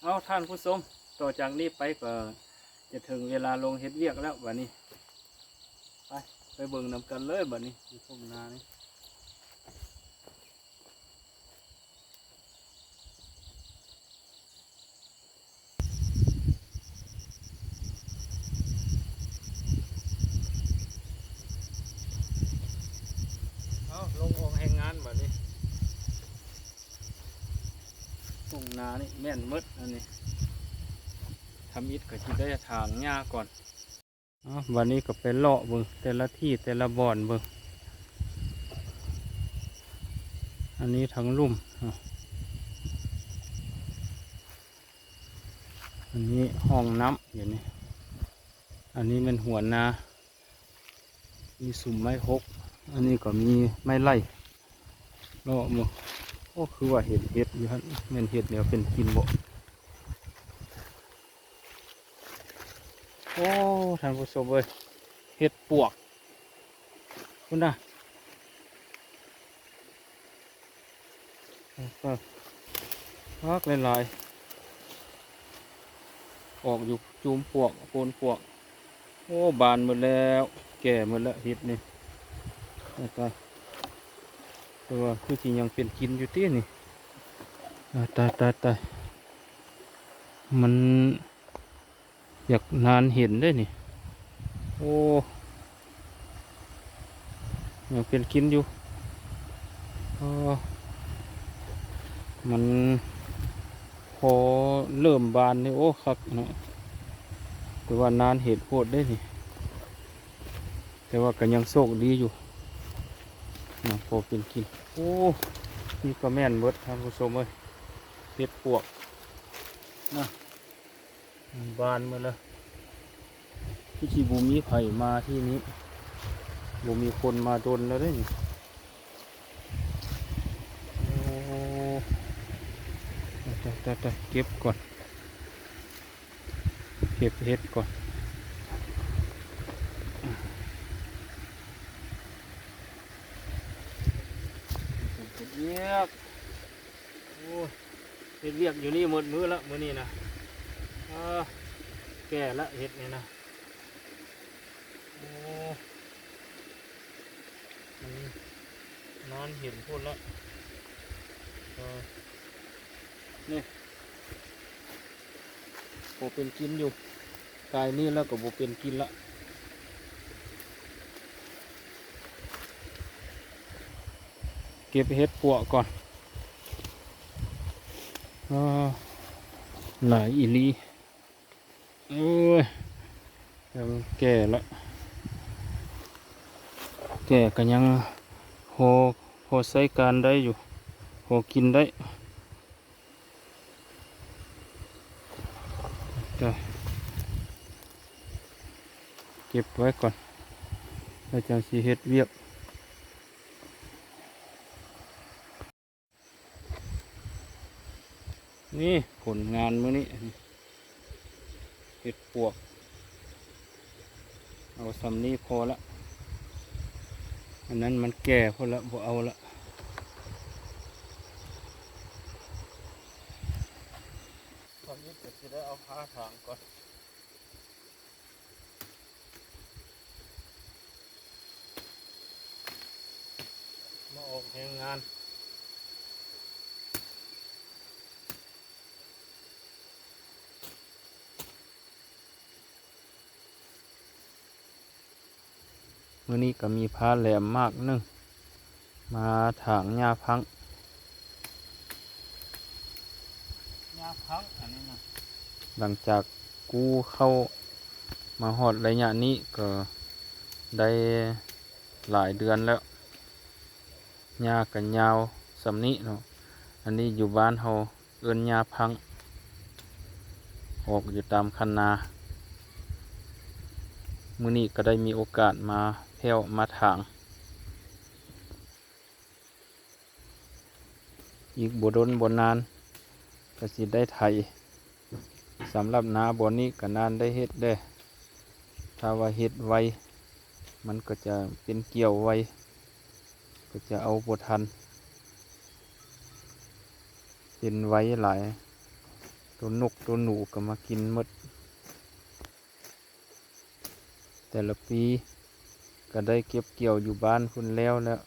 ເອົາ ທ່ານຜູ້ຊົມ, ຕໍ່ຈາກນີ້ໄປກໍຈະເຖິງເວລາລົງເຮັດວຽກແລ້ວບັດນີ້. ໄປ ໄປເບິ່ງນຳກັນເລີຍບັດນີ້ ຢູ່ທົ່ງນານີ້. ເອົາ ລົງອອກແຮງງານບັດນີ້. ທົ່ງນານີ້ແມ່ນໝົດອັນນີ້. ທຳອິດກໍຊິໄດ້ຖາງຫຍ້າກ່ອນ. ເອົາ ບັດນີ້ກໍໄປເລາະເບິ່ງແຕ່ລະທີ່ແຕ່ລະບ່ອນເບິ່ງ. ອັນນີ້ທາງລຸ່ມເນາະ. ອັນນີ້ຮ່ອງນ້ຳຢູ່ນີ້. ອັນນີ້ແມ່ນຫົວນາ. ມີສຸມໄມ້ຫົກ. ອັນນີ້ກໍມີໄມ້ໄລ່ເລາະເບິ່ງ. ໂອ້ ຄືວ່າເຫັນເຫັດຢູ່ຫັ້ນ. ແມ່ນເຫັດແນວເປັນກິນບໍ່? ໂອ້ ທ່ານຜູ້ຊົມເອີຍ ເຫັດປວກພຸ້ນນະ. ຄັກຫຼາຍໆ ອອກຢູ່ຈູມປວກ ໂພນປວກ. ໂອ້ ບານໝົດແລ້ວ ແກ່ໝົດແລ້ວເຫັດນີ້. ຕາຍໆ ແຕ່ວ່າຄືຊິຍັງເປັນກິນຢູ່ຕິນີ້. ຕາຍໆໆ ມັນ ຢາກນານເຫັນເດ້ນີ້. ໂອ້ ຍັງເປັນກິນຢູ່. ເອີ ມັນພໍເລີ່ມບານນີ້ ໂອ້ ຄັກເນາະ. ແຕ່ວ່ານານເຫັນໂພດເດ້ນີ້. ແຕ່ວ່າກໍຍັງໂຊກດີຢູ່ນະ ພໍເປັນກິນ. ໂອ້ ນີ້ກໍແມ່ນເບິດ ທ່ານຜູ້ຊົມເອີຍ ເຫັດປວກນະ. ບານໝົດແລ້ວ. ຄືຊິບໍ່ມີໃຜມາທີ່ນີ້ ບໍ່ມີຄົນມາດົນແລ້ວເດ້ນີ້. ໂອ້ ຕາຍໆໆ ເກັບກ່ອນ ເກັບເຫັດກ່ອນ. ເຮັດວຽກ ໂອ້ຍ ເຮັດວຽກຢູ່ນີ້ໝົດມື້ລະມື້ນີ້ນະ. ເອີ ແກ່ລະເຫັດນີ້ນະ. ໂອ້ ມັນນານເຫັນໂພດລະ. ເອີ ນີ້ ພໍເປັນກິນຢູ່. ກາຍນີ້ແລ້ວກໍບໍ່ເປັນກິນລະ. ເກັບເຫັດປວກກ່ອນ. ເອີ ຫຼາຍອີ່ຫຼີ. ໂອ້ຍ ແຕ່ມັນແກ່ລະ ແກ່ກໍຍັງພໍ ພໍໃຊ້ການໄດ້ຢູ່ ພໍກິນໄດ້. ເກັບໄວ້ກ່ອນ ແລ້ວຈັ່ງຊິເຮັດວຽກ. ນີ້ຜົນງານມື້ນີ້ ເຫັດປວກ. ເອົາສ່ຳນີ້ພໍລະ ອັນນັ້ນມັນແກ່ໂພດລະ ບໍ່ເອົາລະ. ຕອນນີ້ກໍຊິໄດ້ເອົາພ້າຖາງກ່ອນ. ມາອອກແຮງງານ. ມື້ນີ້ກໍມີພ້າແຫຼມໝາກໜຶ່ງ ມາຖາງຫຍ້າພັງ. ຫຍ້າພັງອັນນີ້ນະ. ຫຼັງຈາກກູ້ເຂົ້າມາຮອດໄລຍະນີ້ກໍໄດ້ຫຼາຍເດືອນແລ້ວ. ຫຍ້າກໍຍາວສ່ຳນີ້ເນາະ. ອັນນີ້ຢູ່ບ້ານເຮົາເອີ້ນຫຍ້າພັງ ອອກຢູ່ຕາມຄັນນາ. ມື້ນີ້ກໍໄດ້ມີໂອກາດມາແພ້ວມາຖາງ. ອີກບໍ່ດົນບໍ່ນານກໍຊິໄດ້ໄຖ. ສຳລັບນາບ່ອນນີ້ກໍນານໄດ້ເຮັດແດ່. ຖ້າວ່າເຮັດໄວ ມັນກໍຈະເປັນກ່ຽວໄວ ກໍຈະເອົາບໍ່ທັນ ເປັນໄວຫຼາຍ. ໂຕນົກໂຕໜູກໍມາກິນໝົດ. ແຕ່ລະປີກໍໄດ້ເກັບກ່ຽວຢູ່ບ້ານພຸ້ນແລ້ວ ແລ້ວ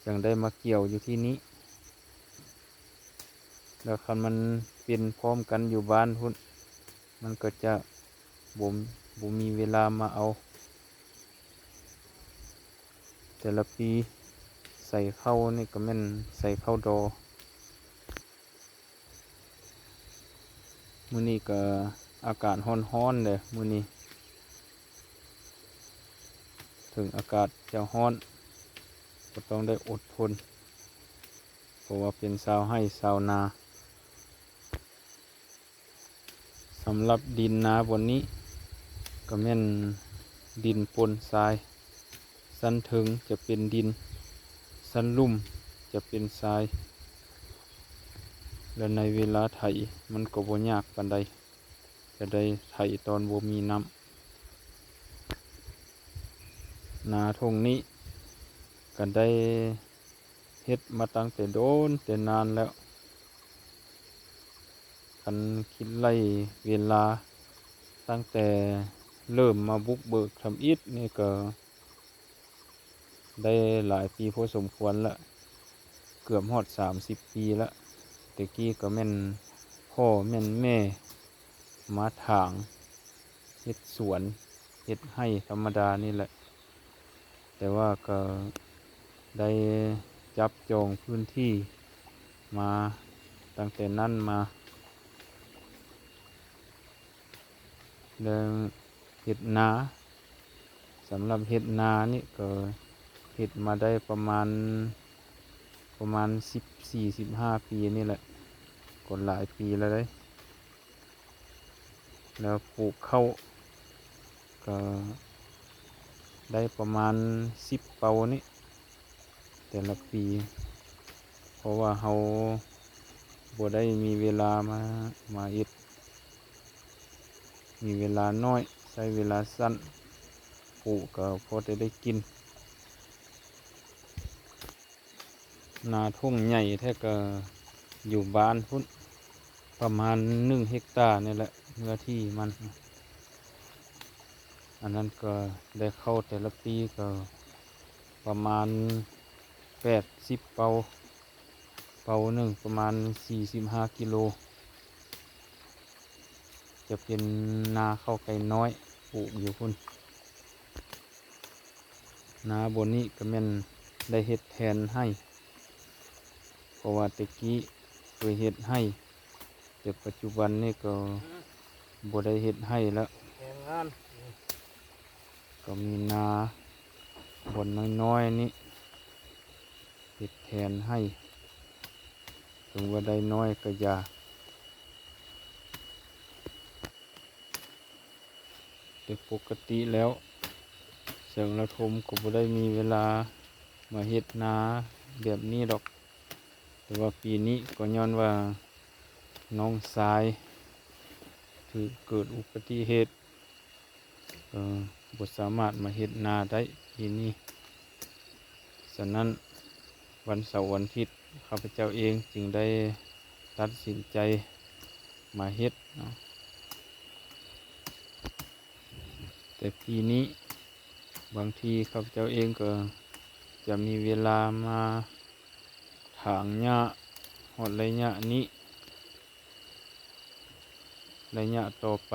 ຈັ່ງໄດ້ມາກ່ຽວຢູ່ທີ່ນີ້. ແລ້ວຄັນມັນເປັນພ້ອມກັນຢູ່ບ້ານພຸ້ນ ມັນກໍຈະບໍ່ ບໍ່ມີເວລາມາເອົາ. ແຕ່ລະປີໃສ່ເຂົ້ານີ້ກໍແມ່ນໃສ່ເຂົ້າດໍ. ມື້ນີ້ກໍອາກາດຮ້ອນໆເດ້ ມື້ນີ້ ເຖິງອາກາດຈະຮ້ອນ ກໍຕ້ອງໄດ້ອົດທົນ ເພາະວ່າເປັນຊາວໄຮ່ຊາວນາ. ສຳລັບດິນນາບ່ອນນີ້ກໍແມ່ນດິນປົນຊາຍ, ຊັ້ນເທິງຈະເປັນດິນ, ຊັ້ນລຸ່ມຈະເປັນຊາຍ ແລະ ໃນເວລາໄຖມັນກໍບໍ່ຍາກປານໃດ, ຈະໄດ້ໄຖຕອນບໍ່ມີນ້ຳ. ນາທົ່ງນີ້ກໍໄດ້ ເຮັດມາຕັ້ງແຕ່ດົນແຕ່ນານແລ້ວ. ຄັນຄິດໄລ່ເວລາຕັ້ງແຕ່ເລີ່ມມາບຸກເບີກທຳອິດນີ້ກໍໄດ້ຫຼາຍປີພໍສົມຄວນລະ, ເກືອບຮອດສາມສິບປີລະ. ແຕ່ກີ້ກໍແມ່ນພໍ່ແມ່ນແມ່ມາຖາງ ເຮັດສວນ ເຮັດໄຮ່ທຳມະດານີ້ແຫຼະ. ແຕ່ວ່າກໍໄດ້ຈັບຈອງພື້ນທີ່ມາຕັ້ງແຕ່ນັ້ນມາ. ແລ້ວເຮັດນາ, ສຳລັບເຮັດນານີ້ກໍເຮັດມາໄດ້ປະມານ ປະມານສິບສີ່ ສິບຫ້າປີນີ້ແຫຼະ, ກໍຫຼາຍປີແລ້ວເດ້. ແລ້ວປູກເຂົ້າກໍໄດ້ປະມານສິບເປົານີ້ແຕ່ລະປີ, ເພາະວ່າເຮົາບໍ່ໄດ້ມີເວລາມາ ມາເຮັດ, ມີເວລາໜ້ອຍ ໃຊ້ເວລາສັ້ນ, ປູກກໍພໍແຕ່ໄດ້ກິນ. ນາທົ່ງໃຫຍ່ແທ້ກໍຢູ່ບ້ານພຸ້ນ ປະມານໜຶ່ງເຮັກຕານີ້ແຫຼະ ເນື້ອທີ່ມັນ. ອັນນັ້ນກໍໄດ້ເຂົ້າແຕ່ລະປີກໍປະມານແປດສິບເປົາ, ເປົາໜຶ່ງປະມານສີ່ສິບຫ້າກິໂລ. ຈະເປັນນາເຂົ້າໄກ່ນ້ອຍ ປູກຢູ່ພຸ້ນ. ນາບ່ອນນີ້ກໍແມ່ນໄດ້ເຮັດແທນໄຮ່, ເພາະວ່າແຕ່ກີ້ເຄີຍເຮັດໄຮ່, ແຕ່ປັດຈຸບັນນີ້ກໍບໍ່ໄດ້ເຮັດໄຮ່ແລ້ວ. ແຮງງານ ກໍມີນາບ່ອນນ້ອຍໆນີ້ ເຮັດແທນໄຮ່, ເຖິງວ່າໄດ້ນ້ອຍກໍຢ່າ. ແຕ່ປົກກະຕິແລ້ວ ເຊິ່ງລະທົມກໍບໍ່ໄດ້ມີເວລາມາເຮັດນາແບບນີ້ດອກ, ແຕ່ວ່າປີນີ້ກໍຍ້ອນວ່ານ້ອງຊາຍຖືກເກີດອຸບັດຕິເຫດ, ເອີ ບໍ່ສາມາດມາເຮັດນາໄດ້ປີນີ້. ສະນັ້ນ ວັນເສົາວັນທິດ ຂ້າພະເຈົ້າເອງຈຶ່ງໄດ້ຕັດສິນໃຈມາເຮັດເນາະ. ແຕ່ປີນີ້ ບາງທີຂ້າພະເຈົ້າເອງກໍຈະມີເວລາມາຖາງຫຍ້າ ຮອດໄລຍະນີ້ ໄລຍະຕໍ່ໄປ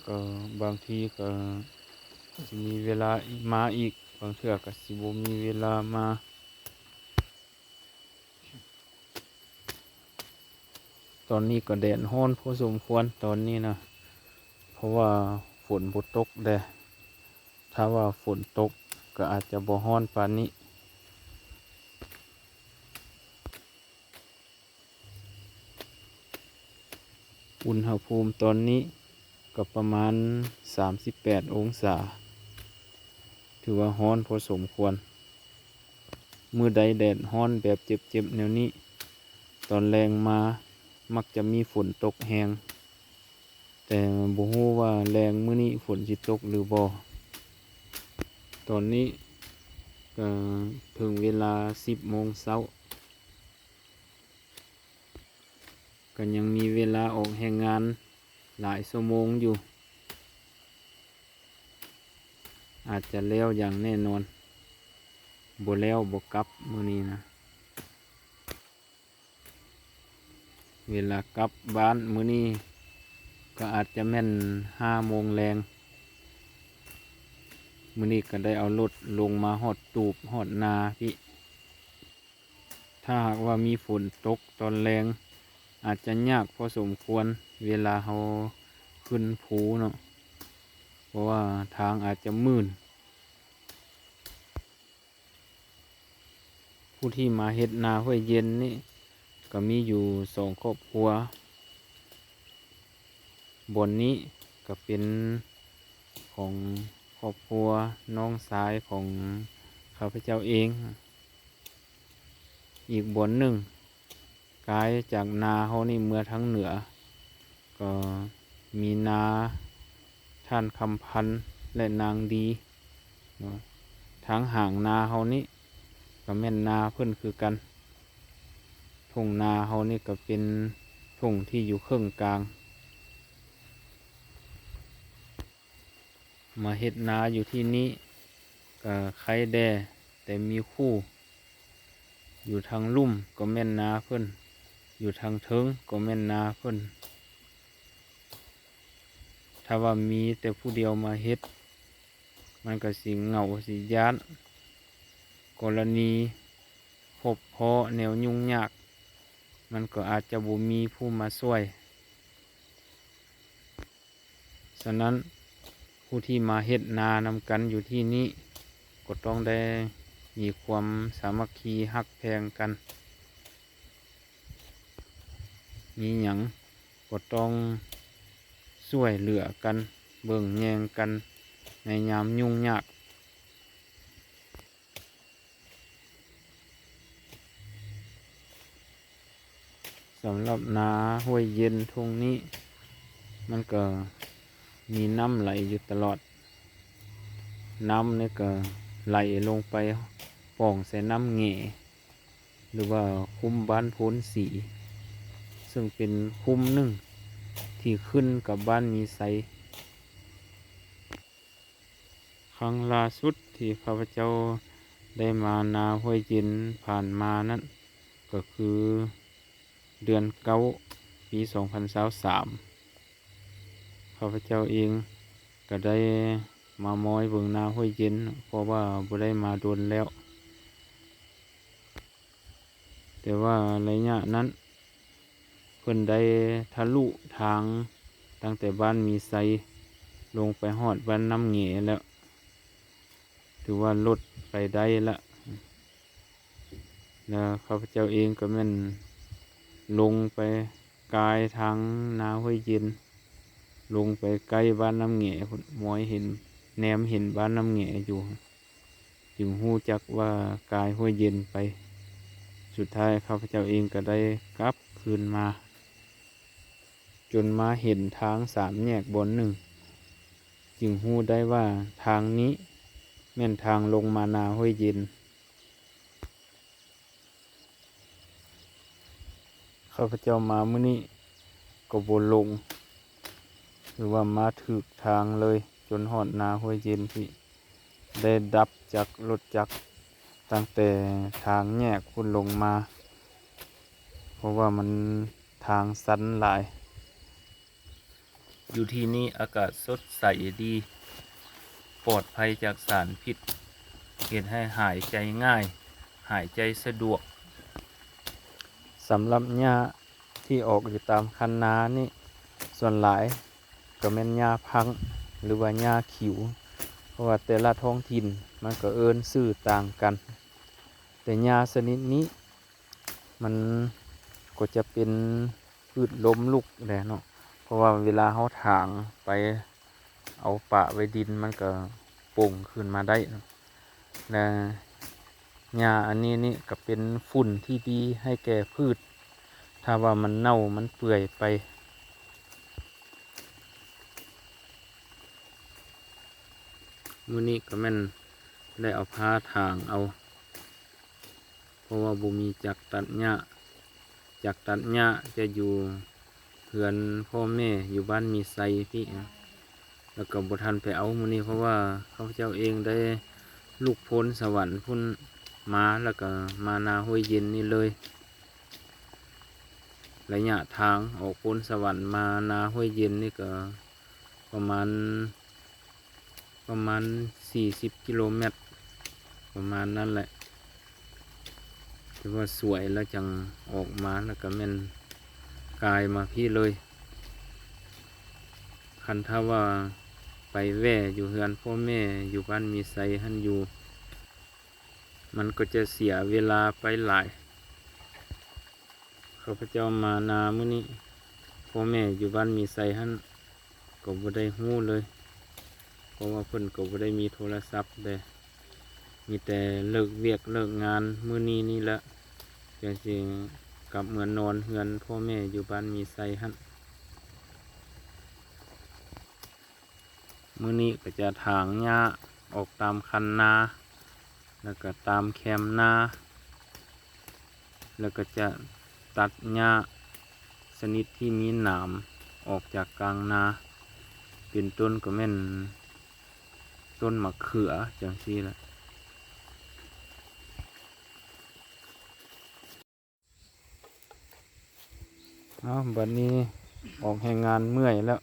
ກໍບາງທີກໍຊິມີເວລາອີກ ມາອີກ, ບາງເທື່ອກໍຊິບໍ່ມີເວລາມາ. ຕອນນີ້ກໍແດດຮ້ອນພໍສົມຄວນຕອນນີ້ນະ, ເພາະວ່າຝົນບໍ່ຕົກແດ່. ຖ້າວ່າຝົນຕົກກໍອາດຈະບໍ່ຮ້ອນປານນີ້. ອຸນຫະພູມຕອນນີ້ກໍປະມານສາມສິບແປດອົງສາ, ຖືວ່າຮ້ອນພໍສົມຄວນ. ມື້ໃດແດດຮ້ອນແບບເຈັບໆແນວນີ້, ຕອນແລງມາມັກຈະມີຝົນຕົກແຮງ, ແຕ່ບໍ່ຮູ້ວ່າແລງມື້ນີ້ຝົນຊິຕົກຫຼືບໍ່. ຕອນນີ້ກໍເຖິງເວລາສິບໂມງເຊົ້າ. ກໍຍັງມີເວລາອອກແຮງງານຫຼາຍຊົ່ວໂມງຢູ່ ອາດຈະແລ້ວຢ່າງແນ່ນອນ, ບໍ່ແລ້ວບໍ່ກັບມື້ນີ້ນະ. ເວລາກັບບ້ານມື້ນີ້ກໍອາດຈະແມ່ນຫ້າໂມງແລງ. ມື້ນີ້ກໍໄດ້ເອົາລົດລົງມາຮອດຕູບຮອດນາພີ້. ຖ້າຫາກວ່າມີຝົນຕົກຕອນແລງ ອາດຈະຍາກພໍສົມຄວນເວລາເຮົາຂຶ້ນພູເນາະ, ເພາະວ່າທາງອາດຈະມື່ນ. ຜູ້ທີ່ມາເຮັດນາຫ້ວຍເຢັນນີ້ກໍມີຢູ່ສອງຄອບຄົວ. ບ່ອນນີ້ກໍເປັນຂອງຄອບຄົວນ້ອງຊາຍຂອງຂ້າພະເຈົ້າເອງ. ອີກບ່ອນໜຶ່ງ ກາຍຈາກນາເຮົານີ້ເມືອທາງເໜືອ ກໍມີນາທ່ານຄຳພັນ ແລະ ນາງດີເນາະ. ທາງຫາງນາເຮົານີ້ກໍແມ່ນນາເພິ່ນຄືກັນ. ທົ່ງນາເຮົານີ້ກໍເປັນທົ່ງທີ່ຢູ່ເຄິ່ງກາງ. ມາເຮັດນາຢູ່ທີ່ນີ້ກໍໄຄແດ່ ແຕ່ມີຄູ່. ຢູ່ທາງລຸ່ມກໍແມ່ນນາເພິ່ນ, ຢູ່ທາງເທິງກໍແມ່ນນາເພິ່ນ. ຖ້າວ່າມີແຕ່ຜູ້ດຽວມາເຮັດ ມັນກໍຊິເຫງົາ ຊິຢ້ານ. ກໍລະນີພົບພໍ້ແນວຫຍຸ້ງຍາກ ມັນກໍອາດຈະບໍ່ມີຜູ້ມາຊ່ວຍ. ສະນັ້ນ ຜູ້ທີ່ມາເຮັດນານຳກັນຢູ່ທີ່ນີ້ ກໍຕ້ອງໄດ້ມີຄວາມສາມັກຄີຮັກແພງກັນ. ມີຫຍັງກໍຕ້ອງຊ່ວຍເຫຼືອກັນ, ເບິ່ງແຍງກັນໃນຍາມຫຍຸ້ງຍາກ. ສຳລັບນາຫ້ວຍເຢັນທົ່ງນີ້ ມັນກໍມີນ້ຳໄຫຼຢູ່ຕະຫຼອດ. ນ້ຳນີ້ກໍໄຫຼລົງໄປປ່ອງໃສ່ນ້ຳແຫງ ຫຼືວ່າຄຸ້ມບ້ານໂພນສີ, ເຊິ່ງເປັນຄຸ້ມໜຶ່ງທີ່ຂຶ້ນກັບບ້ານມີໄຊ. ຄັ້ງລ່າສຸດທີ່ຂ້າພະເຈົ້າໄດ້ມານາຫ້ວຍເຢັນຜ່ານມານັ້ນ ກໍຄືເດືອນເກົ້າ ປີສອງພັນຊາວສາມ. ຂ້າພະເຈົ້າເອງກໍໄດ້ມາມອຍເບິ່ງນາຫ້ວຍເຢັນ ເພາະວ່າບໍ່ໄດ້ມາດົນແລ້ວ. ແຕ່ວ່າໄລຍະນັ້ນ ເພິ່ນໄດ້ທະລຸທາງຕັ້ງແຕ່ບ້ານມີໄຊລົງໄປຮອດບ້ານນ້ຳແຫງແລ້ວ, ຖືວ່າລົດໄປໄດ້ລະ. ແລ້ວຂ້າພະເຈົ້າເອງກໍແມ່ນລົງໄປກາຍທາງນາຫ້ວຍເຢັນ, ລົງໄປໃກ້ບ້ານນ້ຳແຫງພຸ້ນ, ມອຍເຫັນ, ແນມເຫັນບ້ານນ້ຳແຫງຢູ່. ຈຶ່ງຮູ້ຈັກວ່າກາຍຫ້ວຍເຢັນໄປ. ສຸດທ້າຍຂ້າພະເຈົ້າເອງກໍໄດ້ກັບຄືນມາ ຈົນມາເຫັນທາງສາມແຍກບ່ອນໜຶ່ງ, ຈຶ່ງຮູ້ໄດ້ວ່າທາງນີ້ແມ່ນທາງລົງມານາຫ້ວຍເຢັນ. ຂ້າພະເຈົ້າມາມື້ນີ້ກໍບໍ່ຫຼົງ ຫຼືວ່າມາຖືກທາງເລີຍ, ຈົນຮອດນາຫ້ວຍເຢັນພີ້. ໄດ້ດັບຈັກລົດຈັກຕັ້ງແຕ່ທາງແຍກພຸ້ນລົງມາ, ເພາະວ່າມັນທາງຊັນຫຼາຍ. ຢູ່ທີ່ນີ້ອາກາດສົດໃສດີ, ປອດໄພຈາກສານພິດ, ເຮັດໃຫ້ຫາຍໃຈງ່າຍ, ຫາຍໃຈສະດວກ. ສຳລັບຫຍ້າທີ່ອອກຢູ່ຕາມຄັນນານີ້ ສ່ວນຫຼາຍກໍແມ່ນຫຍ້າພັງ ຫຼືວ່າຫຍ້າຂິວ, ເພາະວ່າແຕ່ລະທ້ອງຖິ່ນມັນກໍເອີ້ນຊື່ຕ່າງກັນ. ແຕ່ຫຍ້າຊະນິດນີ້ ມັນກໍຈະເປັນພືດລົ້ມລຸກແຫຼະເນາະ, ເພາະວ່າເວລາເຮົາຖາງໄປເອົາປະໄວ້ດິນ ມັນກໍປົ່ງຂຶ້ນມາໄດ້ເນາະ. ແລະ ຫຍ້າອັນນີ້ນີ້ກໍເປັນຝຸ່ນທີ່ດີໃຫ້ແກ່ພືດ, ຖ້າວ່າມັນເນົ່າມັນເປື່ອຍໄປ. ມື້ນີ້ກໍແມ່ນໄດ້ເອົາພ້າຖາງເອົາ ເພາະວ່າບໍ່ມີຈັກຕັດຫຍ້າ. ຈາກຕັດຫຍ້າຈະຢູ່ເຮືອນພໍ່ແມ່ຢູ່ບ້ານມີໄຊພີ້ ແລ້ວກໍບໍ່ທັນໄປເອົາມື້ນີ້ ເພາະວ່າຂ້າພະເຈົ້າເອງໄດ້ລຸກໂພນສະຫວັນພຸ້ນມາ ແລ້ວກໍມານາຫ້ວຍເຢັນນີ້ເລີຍ. ໄລຍະທາງອອກໂພນສະຫວັນມານາຫ້ວຍເຢັນນີ້ກໍປະມານ ປະມານສີ່ສິບກິໂລແມັດ ປະມານນັ້ນແຫຼະ. ຖືວ່າສວຍແລ້ວຈັ່ງອອກມາ ແລ້ວກໍແມ່ນກາຍມາພີ້ເລີຍ. ຄັນຖ້າວ່າໄປແວ່ຢູ່ເຮືອນພໍ່ແມ່ຢູ່ບ້ານມີໄຊຫັ້ນຢູ່ ມັນກໍຈະເສຍເວລາໄປຫຼາຍ. ຂ້າພະເຈົ້າມານາມື້ນີ້ ພໍ່ແມ່ຢູ່ບ້ານມີໄຊຫັ້ນກໍບໍ່ໄດ້ຮູ້ເລີຍ ເພາະວ່າເພິ່ນກໍບໍ່ໄດ້ມີໂທລະສັບເດ້ ມີແຕ່ເລີກວຽກເລີກງານມື້ນີ້ນີ້ແຫຼະ ຈັ່ງຊິກັບເມືອນອນເຮືອນພໍ່ແມ່ຢູ່ບ້ານມີໄຊຫັ້ນ. ມື້ນີ້ກໍຈະຖາງຫຍ້າອອກຕາມຄັນນາ ແລ້ວກໍຕາມແຄມນາ ແລ້ວກໍຈະຕັດຫຍ້າຊະນິດທີ່ມີໜາມອອກຈາກກາງນາ ເປັນຕົ້ນກໍແມ່ນຕົ້ນມະເຂືອຈັ່ງຊີ້ແຫຼະ. ເອົາ ບັດນີ້ອອກແຮງງານເມື່ອຍແລ້ວ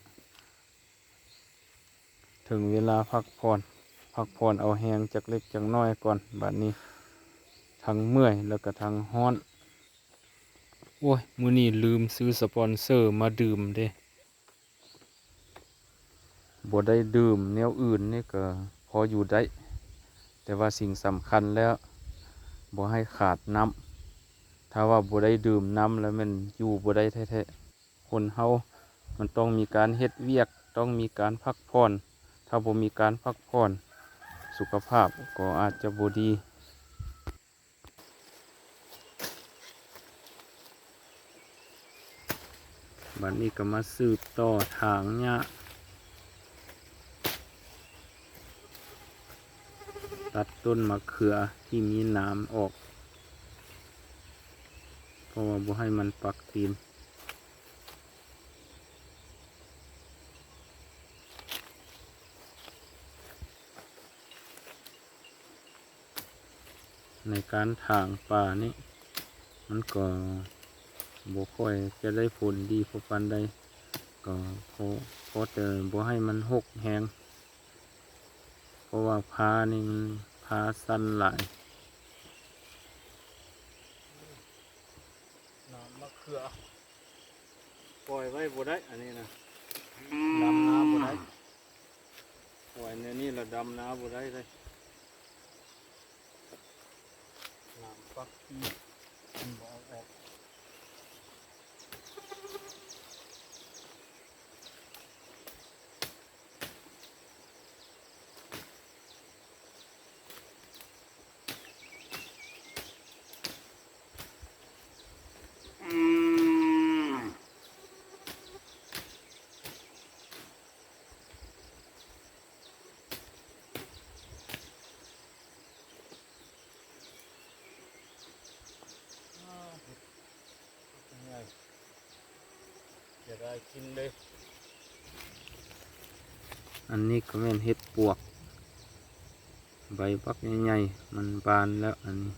ເຖິງເວລາພັກຜ່ອນ ພັກຜ່ອນເອົາແຮງຈັກເລັກຈັກນ້ອຍກ່ອນ. ບັດນີ້ທັງເມື່ອຍ ແລ້ວກໍທັງຮ້ອນ. ໂອ້ຍ ມື້ນີ້ລືມຊື້ສະປອນເຊີມາດື່ມເດ້. ບໍ່ໄດ້ດື່ມແນວອື່ນນີ້ກໍພໍຢູ່ໄດ້ ແຕ່ວ່າສິ່ງສຳຄັນແລ້ວ ບໍ່ໃຫ້ຂາດນ້ຳ. ຖ້າວ່າບໍ່ໄດ້ດື່ມນ້ຳແລ້ວແມ່ນຢູ່ບໍ່ໄດ້ແທ້ໆ. ຄົນເຮົາມັນຕ້ອງມີການເຮັດວຽກ, ຕ້ອງມີການພັກຜ່ອນ. ຖ້າບໍ່ມີການພັກຜ່ອນ, ສຸຂະພາບກໍອາດຈະບໍ່ດີ. ບັດນີ້ກໍມາສືບຕໍ່ຖາງຫຍ້າ ຕັດຕົ້ນມະເຂືອທີ່ມີໜາມອອກ ເພາະວ່າບໍ່ໃຫ້ມັນປັກຕີນ. ໃນການຖາງປ່ານີ້ ມັນກໍບໍ່ຄ່ອຍຈະໄດ້ຜົນດີພໍປານໃດ ກໍຂໍ ຂໍແຕ່ບໍ່ໃຫ້ມັນຮົກແຮງ ເພາະວ່າຜານີ້ມັນຜາຊັນຫຼາຍ. ນ້ຳມະເຂືອ ປ່ອຍໄວ້ບໍ່ໄດ້ ອັນນີ້ນະ ດຳນາບໍ່ໄດ້. ປ່ອຍແນວນີ້ລະດຳນາບໍ່ໄດ້ເລີຍ. ນ້ຳປັກທີ່ມັນບໍ່ເອົາອອກ. ເສຍດາຍກິນເດ້. ອັນນີ້ກໍແມ່ນເຫັດປວກ ໃບບັກໃຫຍ່ໆ ມັນບານແລ້ວອັນນີ້.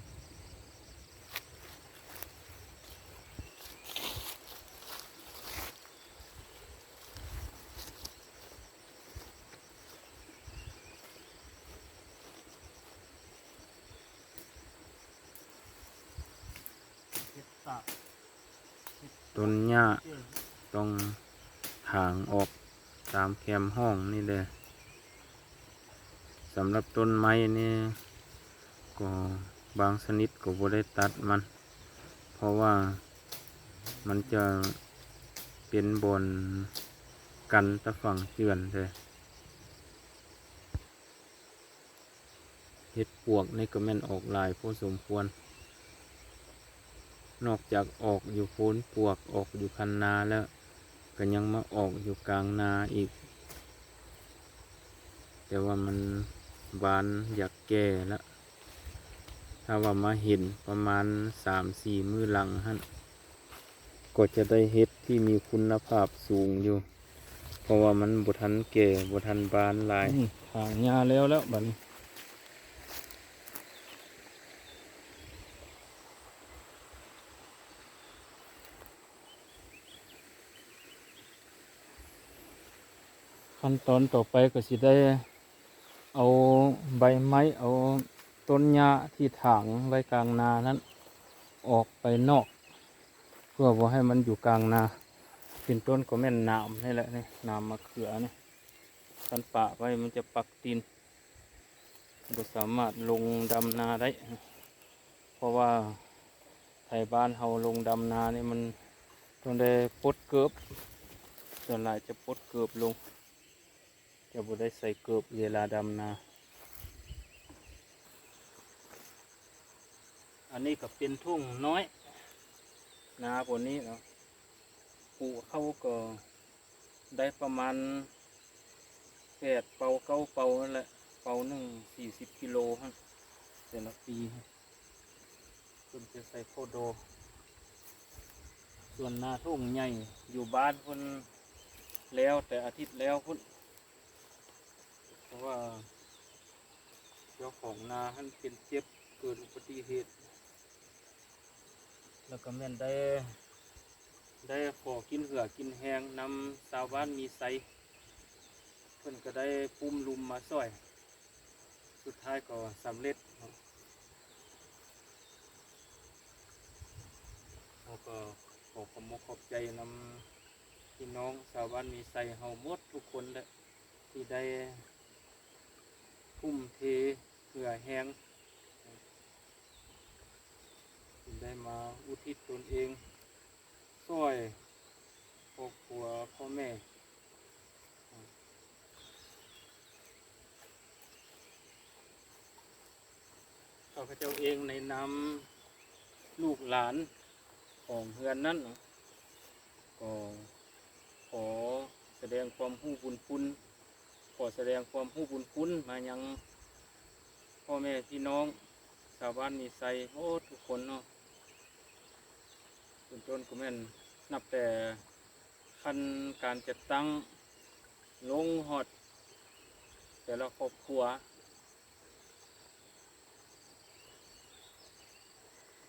ຕົ້ນຫຍ້າຕ້ອງຖາງອອກຕາມແຄມຮ່ອງນີ້ແຫຼະ. ສຳລັບຕົ້ນໄມ້ນີ້ກໍບາງຊະນິດກໍບໍ່ໄດ້ຕັດມັນ ເພາະວ່າມັນຈະເປັນບ່ອນກັນຕາຝັງເຈື່ອນເດ້. ເຫັດປວກນີ້ກໍແມ່ນອອກຫຼາຍພໍສົມຄວນ ນອກຈາກອອກຢູ່ໂພນປວກ ອອກຢູ່ຄັນນາແລ້ວ ກໍຍັງມາອອກຢູ່ກາງນາອີກ. ແຕ່ວ່າມັນບານຢາກແກ່ລະ ຖ້າວ່າມາເຫັນປະມານສາມສີ່ມື້ຫຼັງຫັ້ນ ກໍຈະໄດ້ເຫັດທີ່ມີຄຸນນະພາບສູງຢູ່ ເພາະວ່າມັນບໍ່ທັນແກ່ ບໍ່ທັນບານຫຼາຍ. ນີ້ຖາງຫຍ້າແລ້ວແລ້ວບັດນີ້. ຂັ້ນຕອນຕໍ່ໄປກໍຊິໄດ້ເອົາໃບໄມ້ ເອົາຕົ້ນຫຍ້າທີ່ຖາງໄວ້ກາງນານັ້ນອອກໄປນອກ ເພື່ອບໍ່ໃຫ້ມັນຢູ່ກາງນາ. ເປັນຕົ້ນກໍແມ່ນໜາມນີ້ແຫຼະ ນີ້ ໜາມມະເຂືອນີ້ ຄັນປະໄວ້ມັນຈະປັກຕີນ ບໍ່ສາມາດລົງດຳນາໄດ້ ເພາະວ່າໄທບ້ານເຮົາລົງດຳນານີ້ມັນຕ້ອງໄດ້ປົດເກີບ ສ່ວນຫຼາຍຈະປົດເກີບລົງ ຈະບໍ່ໄດ້ໃສ່ເກີບເວລາດຳນາ. ອັນນີ້ກໍເປັນທົ່ງນ້ອຍ ນາບ່ອນນີ້ເນາະ ປູກເຂົ້າກໍ ໄດ້ປະມານແປດເປົາເກົ້າເປົານັ້ນແຫຼະ ເປົາໜຶ່ງສີ່ສິບກິໂລຫັ້ນ ແຕ່ລະປີເພິ່ນຈະໃສ່ເຂົ້າດໍ. ສ່ວນນາທົ່ງໃຫຍ່ຢູ່ບ້ານພຸ້ນ ແລ້ວແຕ່ອາທິດແລ້ວພຸ້ນ ເພາະວ່າເຈົ້າຂອງນາຫັ້ນເປັນເຈັບເກີດອຸບັດຕິເຫດ ແລ້ວກໍແມ່ນໄດ້ ໄດ້ຂໍກິນເຫື່ອກິນແຮງນຳຊາວບ້ານມີໄຊ ເພິ່ນກໍໄດ້ປຸ້ມລຸມມາຊ່ອຍ ສຸດທ້າຍກໍສຳເລັດເນາະ. ເຮົາກໍຂໍຂອບມົກຂອບໃຈນຳພີ່ນ້ອງຊາວບ້ານມີໄຊເຮົາໝົດທຸກຄົນແຫຼະ ທີ່ໄດ້ ທຸ່ມເທເຫື່ອແຮງ ຈຶ່ງໄດ້ມາອຸທິດຕົນເອງ ຊ່ອຍຄອບຄົວພໍ່ແມ່. ຂ້າພະເຈົ້າເອງໃນນາມລູກຫຼານຂອງເຮືອນນັ້ນ ກໍຂໍສະແດງຄວາມຮູ້ບຸນຄຸນ ຂໍສະແດງຄວາມຮູ້ບຸນຄຸນມາຍັງພໍ່ແມ່ພີ່ນ້ອງຊາວບ້ານມີໄຊ ໂອ້ ທຸກຄົນເນາະ ເປັນຕົ້ນກໍແມ່ນນັບແຕ່ຂັ້ນການຈັດຕັ້ງ ລົງຮອດແຕ່ລະຄອບຄົວ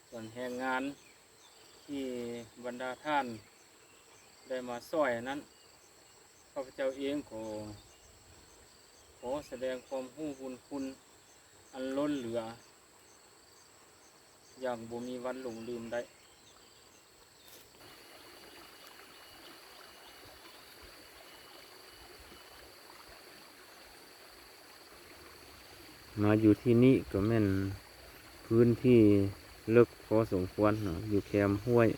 ສ່ວນແຮງງານທີ່ບັນດາທ່ານໄດ້ມາຊ່ອຍນັ້ນ ຂ້າພະເຈົ້າເອງກໍຂໍສະແດງຄວາມຮູ້ບຸນຄຸນອັນລົ້ນເຫຼືອ ຢ່າງບໍ່ມີວັນຫຼົງລືມໄດ້. ມາຢູ່ທີ່ນີ້ກໍແມ່ນພື້ນທີ່ເລິກພໍສົມຄວນເນາະ ຢູ່ແຄມຫ້ວຍ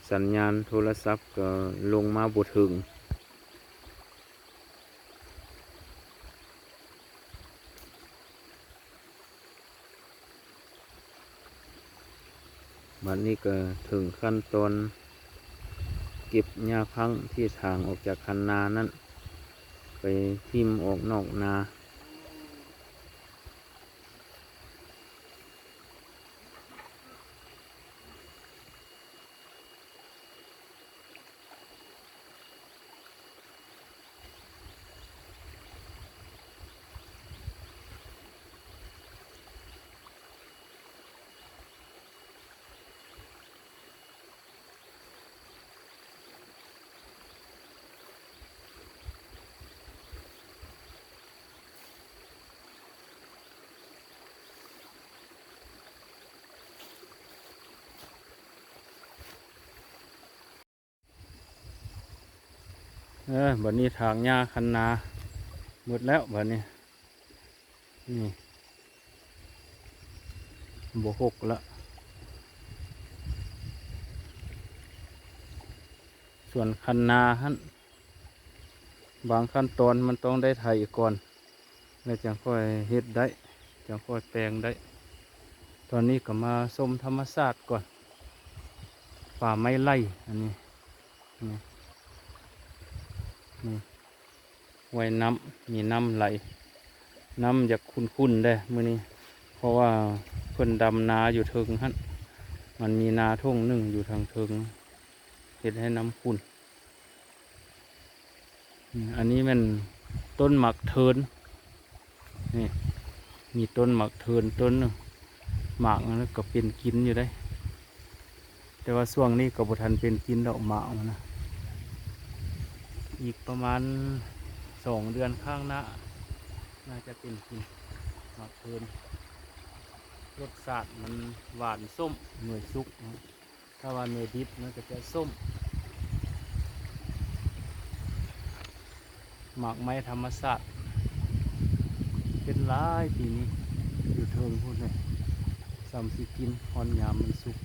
ສັນຍານໂທລະສັບກໍລົງມາບໍ່ເຖິງ. ບັດນີ້ກໍເຖິງຂັ້ນຕອນເກັບຫຍ້າພັງທີ່ຖາງອອກຈາກຄັນນານັ້ນ ໄປຖິ້ມອອກນອກນາ. ເອີ ບັດນີ້ຖາງຫຍ້າຄັນນາໝົດແລ້ວ ບັດນີ້ ນີ້ ບໍ່ຫົກລະ ສ່ວນຄັນນາຫັ້ນ ບາງຂັ້ນຕອນມັນຕ້ອງໄດ້ໄຖກ່ອນ ແລ້ວຈັ່ງຄ່ອຍເຮັດໄດ້ ຈັ່ງຄ່ອຍແປງໄດ້. ຕອນນີ້ກໍມາຊົມທຳມະຊາດກ່ອນ ປ່າໄມ້ໄລ່ ອັນນີ້ ນີ້ ນີ້ ຫ້ວຍນ້ຳ ມີນ້ຳໄຫຼ ນ້ຳຢາກຂຸ້ນໆເດ້ມື້ນີ້ ເພາະວ່າເພິ່ນດຳນາຢູ່ເທິງຫັ້ນ ມັນມີນາທົ່ງໜຶ່ງຢູ່ທາງເທິງ ເຮັດໃຫ້ນ້ຳຂຸ້ນ. ນີ້ ອັນນີ້ແມ່ນຕົ້ນໝາກເທີນ. ນີ້ ມີຕົ້ນໝາກເທີນຕົ້ນໜຶ່ງ ໝາກມັນກໍເປັນກິນຢູ່ເດ້ ແຕ່ວ່າຊ່ວງນີ້ກໍບໍ່ທັນເປັນກິນດອກ ໝາກມັນນະ. ອີກປະມານສອງເດືອນຂ້າງໜ້າ ໜ້າຈະເປັນກິນ ໝາກເທີນ. ລົດຊາດມັນຫວານສົ້ມ ໜ່ວຍສຸກນະ. ຖ້າວ່າໜ່ວຍດິບມັນກໍຈະສົ້ມ. ໝາກໄມ້ທຳມະຊາດ ເປັນຫຼາຍປີນີ້ ຢູ່ເທິງພຸ້ນແຫຼະ ສ່ຳຊິກິນ ຮອດຍາມມັນສຸກ.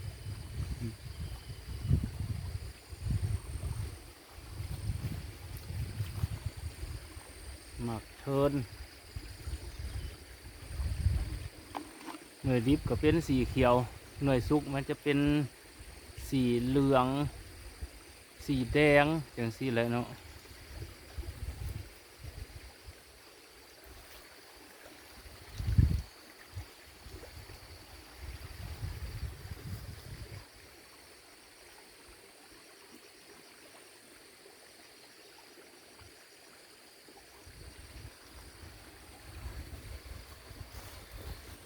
ໝາກເທີນ ໜ່ວຍດິບກໍເປັນສີຂຽວ ໜ່ວຍສຸກມັນຈະເປັນສີເຫຼືອງ ສີແດງ ຈັ່ງຊີ້ແຫຼະເນາະ.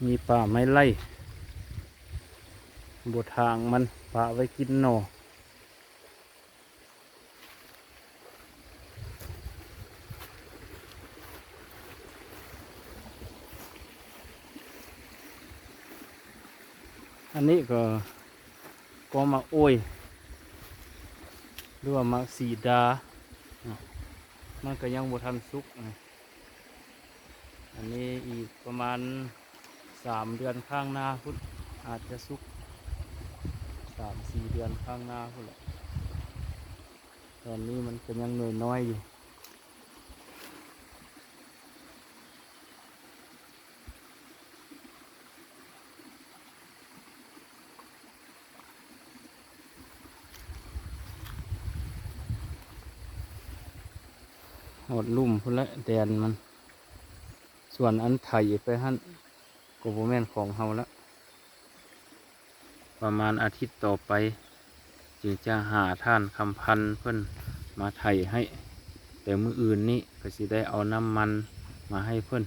ມີປ່າໄມ້ໄລ່ ບົວທາງມັນປະໄວ້ກິນໜໍ່. ອັນນີ້ກໍ ກໍໝາກໂອ້ຍ ຫຼືວ່າໝາກສີດາ ມັນກໍຍັງບໍ່ທັນສຸກນະ. ອັນນີ້ອີກປະມານສາມເດືອນຂ້າງໜ້າພຸ້ນ ອາດຈະສຸກ ສາມສີ່ເດືອນຂ້າງໜ້າພຸ້ນແຫຼະ. ຕອນນີ້ມັນກໍຍັງໜ່ວຍນ້ອຍຢູ່. ຮອດລຸ່ມພຸ້ນແຫຼະ ແດນມັນ. ສ່ວນອັນໄຖໄປຫັ້ນ ກໍບໍ່ແມ່ນຂອງເຮົາລະ. ປະມານອາທິດຕໍ່ໄປ ຈຶ່ງຈະຫາທ່ານຄຳພັນເພິ່ນມາໄຖໃຫ້. ແຕ່ມື້ອື່ນນີ້ກໍຊິໄດ້ເອົານ້ຳມັນມາໃຫ້ເພິ່ນ.